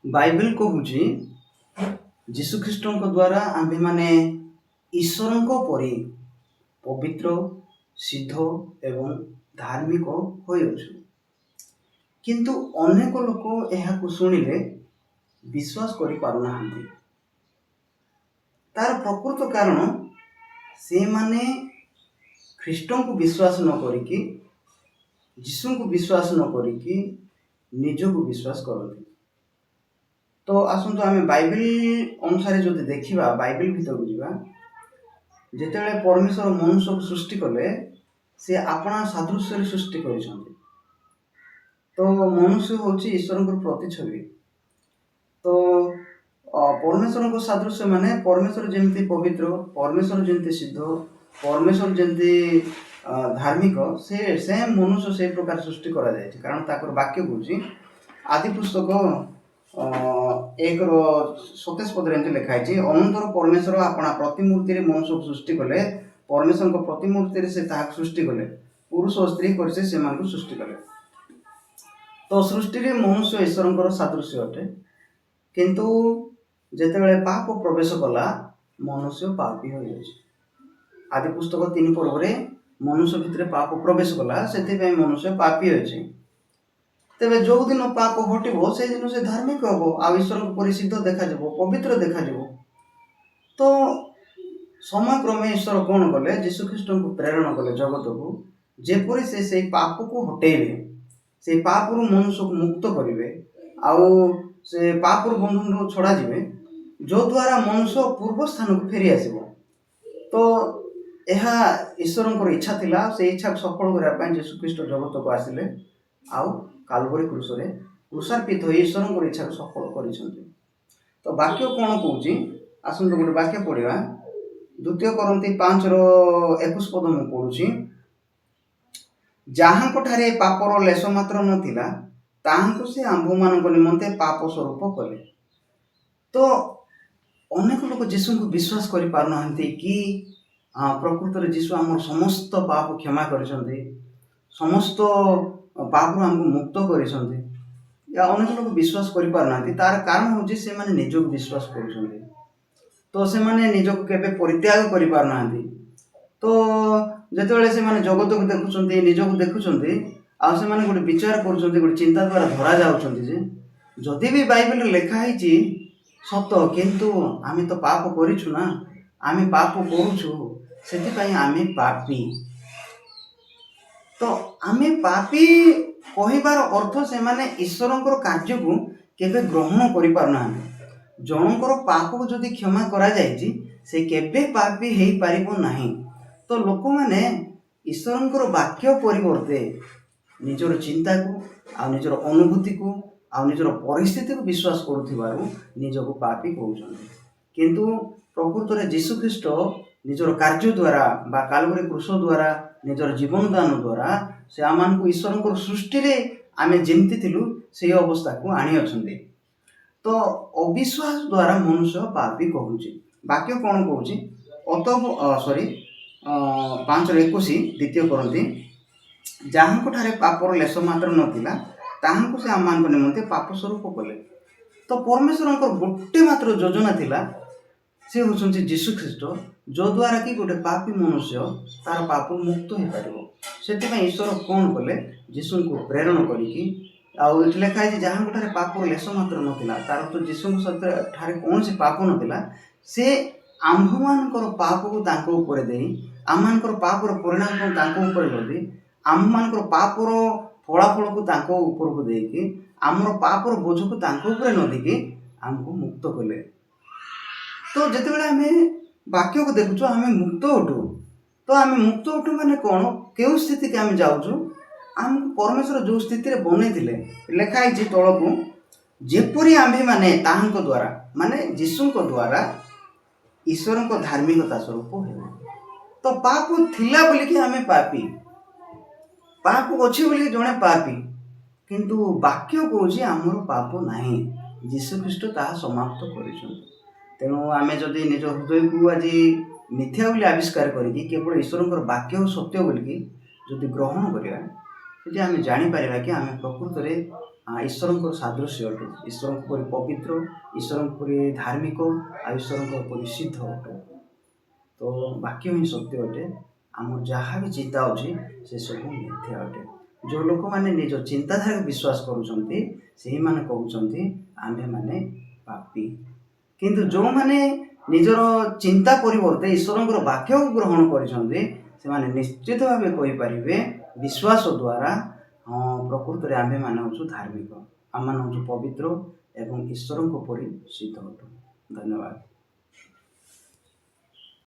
Bible କହୁଛି, ଯୀଶୁଖ୍ରୀଷ୍ଟଙ୍କ ଦ୍ୱାରା ଆମ୍ଭେମାନେ ଈଶ୍ୱରଙ୍କ ପରି ପବିତ୍ର, ସିଦ୍ଧ ଏବଂ ଧାର୍ମିକ ହୋଇଅଛୁ। କିନ୍ତୁ ଅନେକ ଲୋକ ଏହାକୁ ଶୁଣିଲେ ବିଶ୍ୱାସ କରିପାରୁନାହାନ୍ତି। ତାର ପ୍ରକୃତ କାରଣ, ସେମାନେ ଖ୍ରୀଷ୍ଟଙ୍କୁ ବିଶ୍ୱାସ ନ କରିକି, ଯୀଶୁଙ୍କୁ ବିଶ୍ୱାସ ନ କରିକି ନିଜକୁ ବିଶ୍ୱାସ କରନ୍ତି। ତ ଆସନ୍ତୁ, ଆମେ ବାଇବେଲ ଅନୁସାରେ ଯଦି ଦେଖିବା, ବାଇବେଲ ଭିତରକୁ ଯିବା। ଯେତେବେଳେ ପରମେଶ୍ୱର ମନୁଷ୍ୟକୁ ସୃଷ୍ଟି କଲେ, ସେ ଆପଣା ସାଦୃଶ୍ୟରେ ସୃଷ୍ଟି କରିଛନ୍ତି। ତ ମନୁଷ୍ୟ ହେଉଛି ଈଶ୍ୱରଙ୍କର ପ୍ରତିଛବି। ତ ପରମେଶ୍ୱରଙ୍କ ସାଦୃଶ୍ୟ ମାନେ ପରମେଶ୍ୱର ଯେମିତି ପବିତ୍ର, ପରମେଶ୍ୱର ଯେମିତି ସିଦ୍ଧ, ପରମେଶ୍ୱର ଯେମିତି ଧାର୍ମିକ, ସେ ସେମ୍ ମନୁଷ୍ୟ ସେଇ ପ୍ରକାର ସୃଷ୍ଟି କରାଯାଇଛି। କାରଣ ତାଙ୍କର ବାକ୍ୟ କହୁଛି, ଆଦି ପୁସ୍ତକ 1ର 27 ପଦରେ ଏମିତି ଲେଖା ହେଇଛି, "ଅନନ୍ତର ପରମେଶ୍ୱର ଆପଣା ପ୍ରତିମୂର୍ତ୍ତିରେ ମନୁଷ୍ୟକୁ ସୃଷ୍ଟି କଲେ। ପରମେଶ୍ୱରଙ୍କ ପ୍ରତିମୂର୍ତ୍ତିରେ ସେ ତାହାକୁ ସୃଷ୍ଟି କଲେ। ପୁରୁଷ ଓ ସ୍ତ୍ରୀ କରି ସେ ସେମାନଙ୍କୁ ସୃଷ୍ଟି କଲେ।" ତ ସୃଷ୍ଟିରେ ମନୁଷ୍ୟ ଈଶ୍ୱରଙ୍କର ସାଦୃଶ୍ୟ ଅଟେ। କିନ୍ତୁ ଯେତେବେଳେ ପାପ ପ୍ରବେଶ କଲା, ମନୁଷ୍ୟ ପାପୀ ହୋଇଯାଇଛି। ଆଦି ପୁସ୍ତକ 3 ପର୍ବରେ ମନୁଷ୍ୟ ଭିତରେ ପାପ ପ୍ରବେଶ କଲା, ସେଥିପାଇଁ ମନୁଷ୍ୟ ପାପୀ ହୋଇଛି। ତେବେ ଯୋଉଦିନ ପାପ ହଟିବ, ସେଇଦିନ ସେ ଧାର୍ମିକ ହବ ଆଉ ଈଶ୍ୱରଙ୍କ ପରି ସିଦ୍ଧ ଦେଖାଯିବ, ପବିତ୍ର ଦେଖାଯିବ। ତ ସମୟକ୍ରମେ ଈଶ୍ୱର କ'ଣ କଲେ? ଯୀଶୁଖ୍ରୀଷ୍ଟଙ୍କୁ ପ୍ରେରଣ କଲେ ଜଗତକୁ, ଯେପରି ସେ ସେଇ ପାପକୁ ହଟେଇବେ, ସେଇ ପାପରୁ ମନୁଷ୍ୟକୁ ମୁକ୍ତ କରିବେ ଆଉ ସେ ପାପରୁ ବନ୍ଧନରୁ ଛଡ଼ାଯିବେ, ଯଦ୍ୱାରା ମନୁଷ୍ୟ ପୂର୍ବ ସ୍ଥାନକୁ ଫେରି ଆସିବ। ତ ଏହା ଈଶ୍ୱରଙ୍କର ଇଚ୍ଛା ଥିଲା। ସେଇ ଇଚ୍ଛାକୁ ସଫଳ କରିବା ପାଇଁ ଯୀଶୁଖ୍ରୀଷ୍ଟ ଜଗତକୁ ଆସିଲେ ଆଉ କାଲବରୀ କ୍ରୁଶରେ କ୍ରୁଶାର୍ପିତ ହୋଇ ଈଶ୍ୱରଙ୍କର ଇଚ୍ଛାକୁ ସଫଳ କରିଛନ୍ତି। ତ ବାକ୍ୟ କ'ଣ କହୁଛି? ଆସନ୍ତୁ, ଗୋଟେ ବାକ୍ୟ ପଢ଼ିବା। ଦ୍ୱିତୀୟ କରିନ୍ଥୀ 5ର 21 ପଦ ମୁଁ ପଢ଼ୁଛି। "ଯାହାଙ୍କ ଠାରେ ପାପର ଲେଶ ମାତ୍ର ନଥିଲା, ତାହାଙ୍କୁ ସେ ଆମ୍ଭମାନଙ୍କ ନିମନ୍ତେ ପାପ ସ୍ୱରୂପ କଲେ।" ତ ଅନେକ ଲୋକ ଯୀଶୁଙ୍କୁ ବିଶ୍ୱାସ କରିପାରୁନାହାନ୍ତି କି ପ୍ରକୃତରେ ଯୀଶୁ ଆମର ସମସ୍ତ ପାପ କ୍ଷମା କରିଛନ୍ତି, ସମସ୍ତ ପାପରୁ ଆମକୁ ମୁକ୍ତ କରିଛନ୍ତି। ୟା ଅନେକ ଲୋକ ବିଶ୍ୱାସ କରିପାରୁନାହାନ୍ତି। ତାର କାରଣ ହେଉଛି, ସେମାନେ ନିଜକୁ ବିଶ୍ୱାସ କରୁଛନ୍ତି। ତ ସେମାନେ ନିଜକୁ କେବେ ପରିତ୍ୟାଗ କରିପାରୁନାହାନ୍ତି। ତ ଯେତେବେଳେ ସେମାନେ ଜଗତକୁ ଦେଖୁଛନ୍ତି, ନିଜକୁ ଦେଖୁଛନ୍ତି ଆଉ ସେମାନେ ଗୋଟେ ବିଚାର କରୁଛନ୍ତି, ଗୋଟେ ଚିନ୍ତା ଦ୍ୱାରା ଧରା ଯାଉଛନ୍ତି ଯେ ଯଦି ବି ବାଇବେଲରେ ଲେଖା ହେଇଛି ସତ, କିନ୍ତୁ ଆମେ ତ ପାପ କରିଛୁ ନା, ଆମେ ପାପ କରୁଛୁ, ସେଥିପାଇଁ ଆମେ ପାପୀ। ତ ଆମେ ପାପୀ କହିବାର ଅର୍ଥ, ସେମାନେ ଈଶ୍ୱରଙ୍କର କାର୍ଯ୍ୟକୁ କେବେ ଗ୍ରହଣ କରିପାରୁନାହାନ୍ତି। ଜଣଙ୍କର ପାପକୁ ଯଦି କ୍ଷମା କରାଯାଇଛି, ସେ କେବେ ପାପୀ ହେଇପାରିବ ନାହିଁ। ତ ଲୋକମାନେ ଈଶ୍ୱରଙ୍କର ବାକ୍ୟ ପରିବର୍ତ୍ତେ ନିଜର ଚିନ୍ତାକୁ ଆଉ ନିଜର ଅନୁଭୂତିକୁ ଆଉ ନିଜର ପରିସ୍ଥିତିକୁ ବିଶ୍ୱାସ କରୁଥିବାରୁ ନିଜକୁ ପାପୀ କହୁଛନ୍ତି। କିନ୍ତୁ ପ୍ରକୃତରେ ଯୀଶୁଖ୍ରୀଷ୍ଟ ନିଜର କାର୍ଯ୍ୟ ଦ୍ୱାରା ବା କାଲବରୀ କ୍ରୁଶ ଦ୍ୱାରା, ନିଜର ଜୀବନ ଦାନ ଦ୍ୱାରା ସେ ଆମମାନଙ୍କୁ ଈଶ୍ୱରଙ୍କର ସୃଷ୍ଟିରେ ଆମେ ଯେମିତି ଥିଲୁ, ସେଇ ଅବସ୍ଥାକୁ ଆଣିଅଛନ୍ତି। ତ ଅବିଶ୍ୱାସ ଦ୍ୱାରା ମନୁଷ୍ୟ ପାପୀ କହୁଛି। ବାକ୍ୟ କ'ଣ କହୁଛି? ଅତ ସରି 5ର 21, ଦ୍ୱିତୀୟ କରିନ୍ଥୀ। "ଯାହାଙ୍କ ଠାରେ ପାପର ଲେଶ ମାତ୍ର ନଥିଲା, ତାହାଙ୍କୁ ସେ ଆମମାନଙ୍କ ନିମନ୍ତେ ପାପ ସ୍ୱରୂପ କଲେ।" ତ ପରମେଶ୍ୱରଙ୍କର ଗୋଟେ ମାତ୍ର ଯୋଜନା ଥିଲା, ସେ ହେଉଛନ୍ତି ଯୀଶୁ ଖ୍ରୀଷ୍ଟ, ଯଦ୍ୱାରା କି ଗୋଟେ ପାପୀ ମନୁଷ୍ୟ ତାର ପାପରୁ ମୁକ୍ତ ହେଇପାରିବ। ସେଥିପାଇଁ ଈଶ୍ୱର କ'ଣ କଲେ? ଯୀଶୁଙ୍କୁ ପ୍ରେରଣ କରିକି, ଆଉ ଏଠି ଲେଖା ହେଇଛି, ଯାହାଙ୍କ ଠାରେ ପାପର ଲେଶ ମାତ୍ର ନଥିଲା, ତାର ତ ଯୀଶୁଙ୍କ ସହିତ ଠାରେ କୌଣସି ପାପ ନଥିଲା। ସେ ଆମ୍ଭମାନଙ୍କର ପାପକୁ ତାଙ୍କ ଉପରେ ଦେଇ, ଆମମାନଙ୍କର ପାପର ପରିଣାମକୁ ତାଙ୍କ ଉପରେ ଲଦି, ଆମ୍ଭମାନଙ୍କର ପାପର ଫଳାଫଳକୁ ତାଙ୍କ ଉପରକୁ ଦେଇକି, ଆମର ପାପର ବୋଝକୁ ତାଙ୍କ ଉପରେ ନଦିକି ଆମକୁ ମୁକ୍ତ କଲେ। ତ ଯେତେବେଳେ ଆମେ ବାକ୍ୟକୁ ଦେଖୁଛୁ, ଆମେ ମୁକ୍ତ ଅଟୁ। ତ ଆମେ ମୁକ୍ତ ଅଟୁ ମାନେ କ'ଣ? କେଉଁ ସ୍ଥିତିକି ଆମେ ଯାଉଛୁ? ଆମକୁ ପରମେଶ୍ୱର ଯେଉଁ ସ୍ଥିତିରେ ବନେଇଥିଲେ, ଲେଖା ହେଇଛି ତଳକୁ, ଯେପରି ଆମ୍ଭେମାନେ ତାହାଙ୍କ ଦ୍ୱାରା, ମାନେ ଯୀଶୁଙ୍କ ଦ୍ୱାରା, ଈଶ୍ୱରଙ୍କ ଧାର୍ମିକତା ସ୍ୱରୂପ ହେଉ। ତ ପାପ ଥିଲା ବୋଲିକି ଆମେ ପାପୀ, ପାପ ଅଛି ବୋଲିକି ଜଣେ ପାପୀ। କିନ୍ତୁ ବାକ୍ୟ କହୁଛି, ଆମର ପାପ ନାହିଁ, ଯୀଶୁଖ୍ରୀଷ୍ଟ ତାହା ସମାପ୍ତ କରିଛନ୍ତି। ତେଣୁ ଆମେ ଯଦି ନିଜ ହୃଦୟକୁ ଆଜି ମିଥ୍ୟା ବୋଲି ଆବିଷ୍କାର କରିକି କେବଳ ଈଶ୍ୱରଙ୍କର ବାକ୍ୟ ସତ୍ୟ ବୋଲିକି ଯଦି ଗ୍ରହଣ କରିବା, ସେଠି ଆମେ ଜାଣିପାରିବା କି ଆମେ ପ୍ରକୃତରେ ଈଶ୍ୱରଙ୍କର ସାଦୃଶ୍ୟ ଅଟୁ, ଈଶ୍ୱରଙ୍କ ପରି ପବିତ୍ର, ଈଶ୍ୱରଙ୍କ ପରି ଧାର୍ମିକ ଆଉ ଈଶ୍ୱରଙ୍କ ପରି ସିଦ୍ଧ ଅଟୁ। ତ ବାକ୍ୟ ହିଁ ସତ୍ୟ ଅଟେ। ଆମର ଯାହା ବି ଚିନ୍ତା ଅଛି, ସେସବୁ ମିଥ୍ୟା ଅଟେ। ଯେଉଁ ଲୋକମାନେ ନିଜ ଚିନ୍ତାଧାରାକୁ ବିଶ୍ୱାସ କରୁଛନ୍ତି, ସେଇମାନେ କହୁଛନ୍ତି ଆମ୍ଭେମାନେ ପାପୀ। କିନ୍ତୁ ଯେଉଁମାନେ ନିଜର ଚିନ୍ତା ପରିବର୍ତ୍ତେ ଈଶ୍ୱରଙ୍କର ବାକ୍ୟକୁ ଗ୍ରହଣ କରିଛନ୍ତି, ସେମାନେ ନିଶ୍ଚିତ ଭାବେ କହିପାରିବେ ବିଶ୍ୱାସ ଦ୍ୱାରା, ହଁ, ପ୍ରକୃତରେ ଆମ୍ଭେମାନେ ହେଉଛୁ ଧାର୍ମିକ, ଆମମାନେ ହେଉଛୁ ପବିତ୍ର ଏବଂ ଈଶ୍ୱରଙ୍କ ପରି ସିଦ୍ଧ ଅଟୁ। ଧନ୍ୟବାଦ।